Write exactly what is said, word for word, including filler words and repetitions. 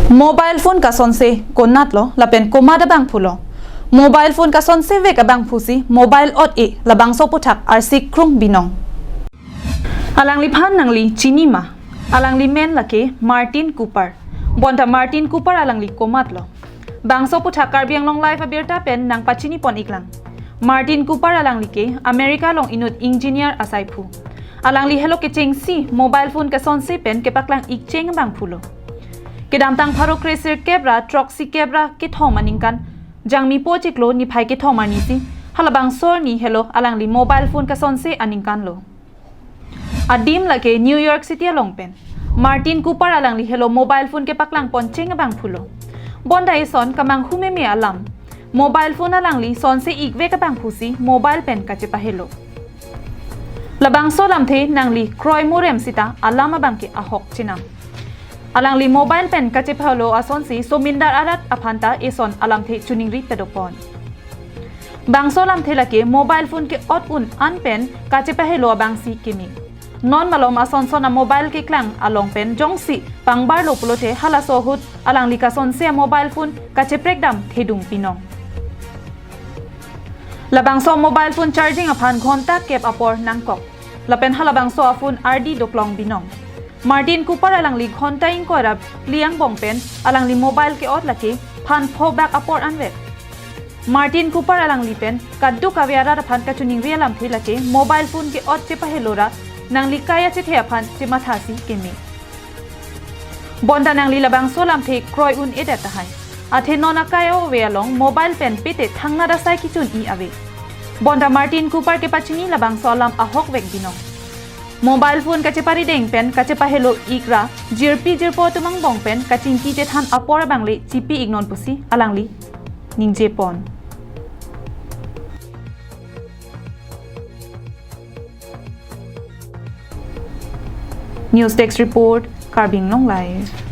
Mobile phone kasonse konatlo lapen komat abangphulo? Mobile phone kasonse vek abangphusi mobile ot-e labangso aputhak arsik krung binong. Alangliphan nangli chini ma? Alangli men lake Martin Cooper. Bonta Martin Cooper alangli komatlo? Bangso aputhak Karbi Anglong Live abirta pen nangpachinipon iklang. Martin Cooper alangli ke America along inut engineer asaiphu. Alangli helo kechengsi mobile phone kasonse pen kepaklang ikcheng abangphulo. Kedamtang pharo kresirkep ra throksi kep ra kethom aningkan, Jangmi po chiklo niphai kethom arnisi, halabangso arni helo alangli mobile phone kasonse aningkanlo. Adim lake New York City along pen Martin Cooper alangli helo mobile phone kepaklangpon cheng abangphulo. Bonta ison kamanghu meme alam, mobile phone alangli sonse ikvek abangphusi mobile pen kachepahelo. Labangso alamthe nangli kroimorem sita alam abangke ahok chenam. Alangli mobile pen kachepahelo asonsi somindar arat aphanta ison alamthe choningri pedopon. Bangso alamthe lake mobile phone ke-ot un an pen kachepahelo abangsi keme. Non malom asonson a-mobile keklang along pen jongsi pangbarlo pulote halaso ahut alangli kasonse a-mobile phone kacheprek dam thedung binong. Labangso mobile phone charging aphan ghonta kep apor nangkok. Lapen halabangso a-phone ardi doklong binong. Martin Cooper alangli ghonta ingkoi ra phli angbong pen alangli mobile ke-ot lake phan pho bak apor anvet. Martin Cooper alangli pen kadokave arat aphan kachoningri alamthe lake mobile phone ke-ot chepahelo ra nangli kai achethe aphan chemathasi keme. Bonta nangli labangso alamthe kroi un-edet tahai. Athe non akai ave along mobile pen pete thangnat asai kechun-i ave. Bonta Martin Cooper kepachini labangso alam ahok vek binong. Mobile phone kacheparideng pen kachepahelo ik ra jirpi jirpo atum angbong pen kachingki chethan apor abangle chipi iknon pusi alangli ningjepon. News Desk Report, Karbi Anglong Live.